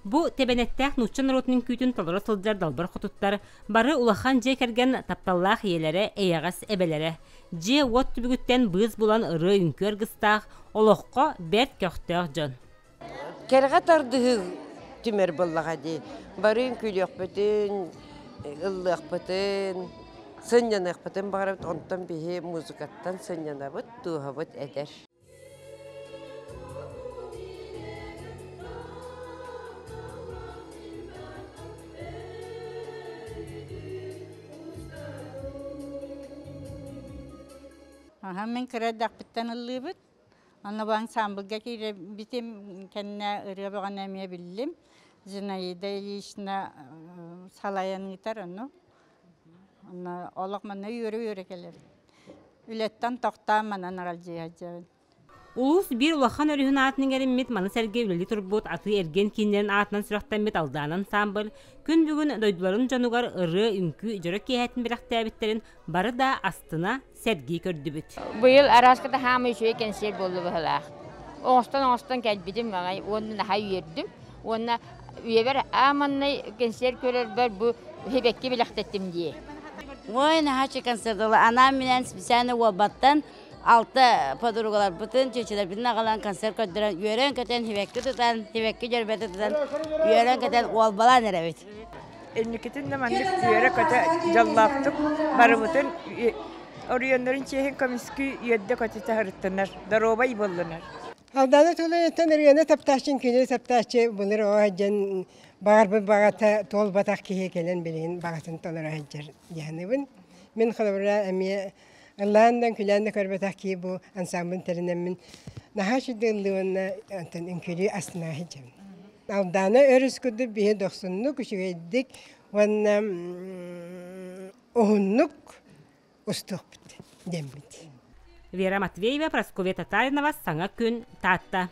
Бу тэбэнэттээх нуучча норуотун үҥкүүтүн толоро сылдьар далбар хотуттар бары улахан дьиэ кэргэн тапталлаах ийэлэрэ, эйэҕэс эбэлэрэ. Дьиэ-уот түбүгүттэн быыс булан ырыа-үҥкүү аргыстаах, олоххо бэрт көхтөөх дьон. Кэрэҕэ тардыһыы түмэр буоллаҕа дии. Бары үҥкүүлүөхпүтүн, ыллыахпытын, сынньаныахпытын баҕарабыт. Онтон биһи музыкаттан сынньанабыт, дууһабыт эдэр. Аха, мин кыра эрдэхпиттэн ыллыыбыт. Онно бу ансаамбылга киирбитим кэннэ ырыа бөҕөнү эмиэ биллим. Зинаида Ильична салайан ыытар ону. Онно олох манна үөрэ-үөрэ кэлэбин. Үлэттэн тохтоон манан аралдьыйа сылдьабын. Улуус биир улахан өрүһүн аатын иҥэриммит, маны сэргэ үлэлии турбут атыы-эргиэн кииннэрин аатынан сүрэхтэммит Алдаан ансаамбыл күн бүгүн дойдуларын дьонугар ырыа-үҥкүү дьоро киэһэтин бэлэхтээбиттэрин бары да астына, сэргии көрдүбүт. Быйыл арааска да хаамыы үчүгэй кэнсиэр буолла быһылаах. Оҥостон-оҥостон кэлбитим маҥай уонна наһаа үөрдүм. Уонна үйэбэр ааманнай кэнсиэр көрөрбөр бу хибэкки билэхтэттим дии. Ой, наһаа концерт Анаан-минээн специально Уолбаттан алта подругаларбытын, чүөчэлэрбитин аҕалан концерт көрдөрөн, үөрэн-көтөн, хибэкки тутан, хибэкки дьөрбөтө тутан, үөрэн-көтөн уолбалаан эрэбит. Инникитин да маннык үөрэ-көтө дьоллоохтук барыбытын оройуоннарын чиэһин көмүскүү үөрдэ-көтүтэ сырыттынар, доруобай буоллунар. Алдана тулуйуттан ырыаны таптааччын күнү таптааччы былыр оо дьэн баҕарбыт баҕата туолбатах киһи кэлэн билигин баҕатын толоро сылдьар дьаһаныбын. Мин холобура эмиэ ыллаан да күлээн да көрбөтөх киһи бу ансамблын тэринэммин наһаа үчүгэй ыллыыбынна онтон үҥкүүлүү астына сылдьабын. Алдана өрүс курдук биһи дохсуннук, үчүгэйдик уонна уһуннук устуохпут дэммит. Вера Матвеева, Прасковья Татаринова, Саҥа күн, Таатта.